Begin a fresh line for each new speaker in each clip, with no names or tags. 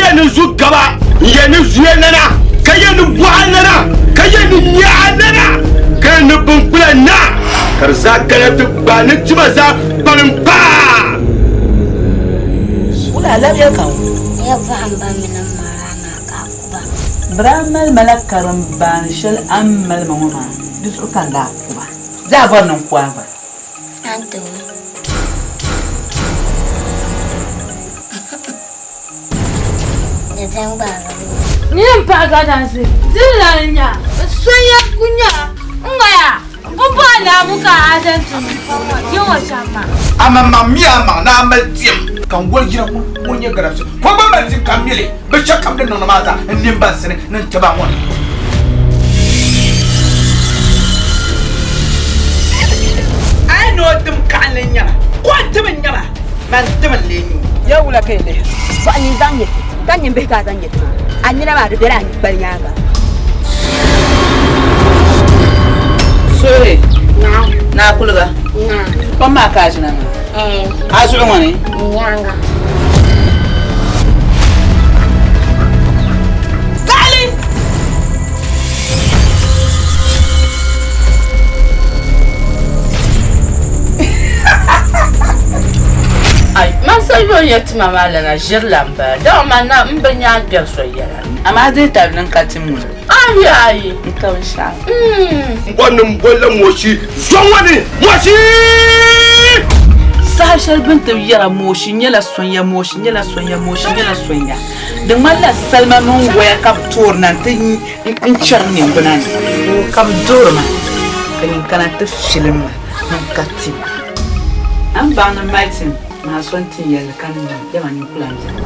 yɛ ni zu gaba, n yɛ ni zuya lana, ka yɛ ni bɔɣa lana, ka yɛ ni nyaɣa lana, ka yɛ ni binkpula na, ka di zaa kana ti gbaai ni tima zaa kpalim kpaa.
Wula labiya ka ŋɔ?
Ya bɔhim ba mini m mara maa ka a ku ba.
Bɛ daa mali ma la karimbaani shɛli a ni mali ma ŋɔ maa, di zuɣu ka n daa ku ba. Bɛ a bɔri ni n ku a gba?
A ni tooi. Di diɛm gbaagi mi.
Nyini m-paɣi gadansi diri la n-nya so yɛn ku nya n-ŋɔya pumpɔŋɔ laabu ka a zaŋ tum ya ŋɔ shɛm maa.
Amaŋmaŋ mi amaŋ ni a mali tim ka n woli jina ŋun nyɛ gadansi ka o gba mali tim ka m mi li binshɛɣu kam din niŋdi maa zaa n nini baŋsi ni ni n tiba ŋɔ ni.
A yi ni o dim kaɣinli n-nya ma, ka o dim n-nya ma, man dim n-lee nya o.
Ya wula ka yi lihi? Bɔɣu nyin zaŋ nyɛ ti, ka nyin bihi ka a zaŋ nyɛ ti maa? A nina maa di bela a kpali nyaaŋa.
Suhuri, Naa Kuliga, kom maa ka a ʒina maa? A zuɣu ŋɔ ni?
Nyaaŋa.
Gaɣili!
Ai, man sa yo ya tima maa lana ʒiri la m-bala, dama man na m bi nya kpɛri so yɛla. Amaa dii tabi niŋ ka tim ŋuna. Ayi ayi. N ka binshɛɣu.
M bɔri ni m boli la Moshi zɔŋ ŋɔ ni, Moshi!
Saha shɛli bɛ ni ti yɛra Moshi nyɛla sonya, Moshi nyɛla sonya, Moshi nyɛla sonya, di ŋmanila salima mini waya ka bɛ toori na nti n-chɛri niŋgbuna ni. Ka bɛ duhiri ma, ka nyin kana ti filim ma niŋ ka tim. A ni baŋ ni mali tim maa so n-ti n yɛli ka ni niŋ, dama nyin ku lan beni.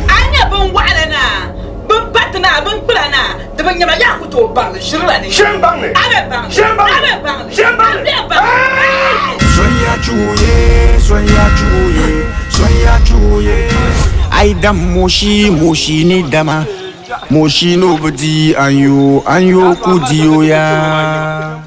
A nya binwaɣila naa, bimpati naa, binkpula naa, di bi nyama yaa ku tooi baŋ li, ʒirila ni.
Shɛm baŋ li!
A be baŋ li!
Shɛm baŋ li!
A be baŋ li!
Shɛm baŋ li!
A be baŋ li!
Sonya chuye, sonya chuye, sonya chuye. Ai dam moshi moshi ni dama moshi no bi di anyo anyo ku di o ya.